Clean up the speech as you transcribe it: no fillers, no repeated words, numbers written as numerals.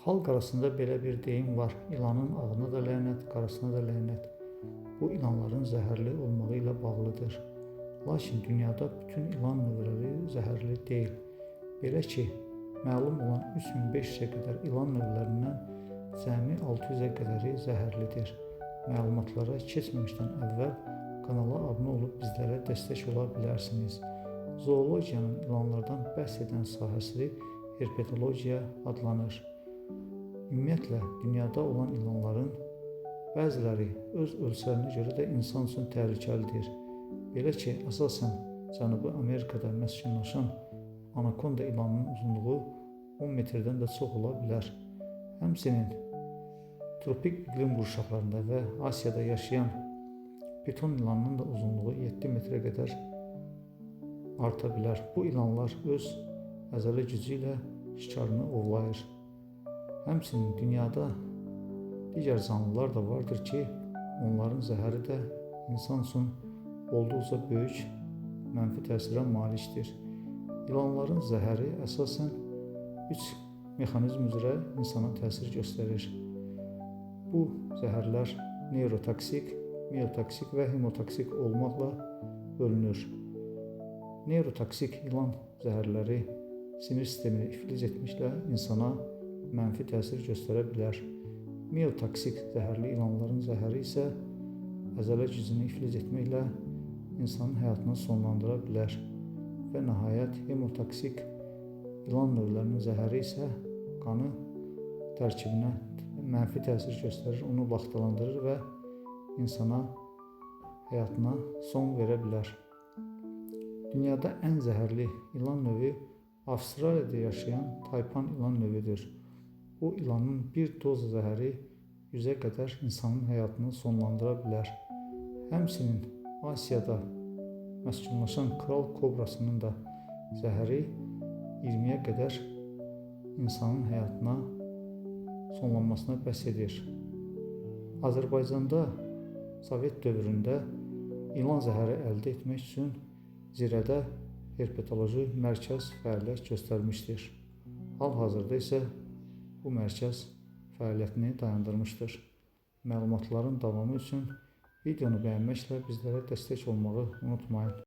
Xalq arasında belə bir deyim var: İlanın ağına da lənət, qarasına da lənət. Bu ilanların zəhərli olmağı ilə bağlıdır. Lakin dünyada bütün ilan növləri zəhərli deyil. Belə ki, məlum olan 3500-ə qədər ilan növlərindən cəmi 600-ə qədəri zəhərlidir. Məlumatlara keçməmişdən əvvəl kanala abunə olub bizlərə dəstək ola bilərsiniz. Zoologiyanın ilanlardan bəhs edən sahəsi herpetologiya adlanır. Ümumiyyətlə, dünyada olan ilanların bəziləri öz ölçülərinə görə də insan üçün təhlükəlidir. Belə ki, əsasən Cənubi Amerikada məskunlaşan anakonda ilanının uzunluğu 10 metrdən də çox ola bilər. Həmçinin tropik iqlim qurşaqlarında və Asiyada yaşayan piton ilanının da uzunluğu 7 metrə qədər arta bilər. Bu ilanlar öz əzələ gücü ilə şikarını ovlayır. Həmçinin dünyada digər canlılar da vardır ki, onların zəhəri də insan üçün olduqca böyük mənfi təsirə malikdir. İlanların zəhəri əsasən 3 mexanizm üzrə insana təsir göstərir. Bu zəhərlər neyrotoksik, miotoksik və hemotoksik olmaqla bölünür. Neyrotoksik ilan zəhərləri sinir sistemini iflic etməklə insana mənfi təsir göstərə bilər. Miotoksik zəhərli ilanların zəhəri isə əzələ gücünü iflic etməklə insanın həyatını sonlandıra bilər. Və nəhayət hemotoksik ilan növlərinin zəhəri isə qanı tərkibinə mənfi təsir göstərir, onu laxtalandırır və insana həyatına son verə bilər. Dünyada ən zəhərli ilan növü Avstraliyada yaşayan taypan ilan növüdür. Bu ilanın bir doz zəhəri 100-ə qədər insanın həyatını sonlandıra bilər. Həmçinin Asiyada məskunlaşan kral kobrasının da zəhəri 20-yə qədər insanın həyatına sonlanmasına bəs edir. Azərbaycanda Sovet dövründə ilan zəhəri əldə etmək üçün Zirədə herpetoloji mərkəz fəaliyyət göstərmişdir. Hal-hazırda isə bu mərkəz fəaliyyətini dayandırmışdır. Məlumatların davamı üçün videonu bəyənməklə bizlərə dəstək olmağı unutmayın.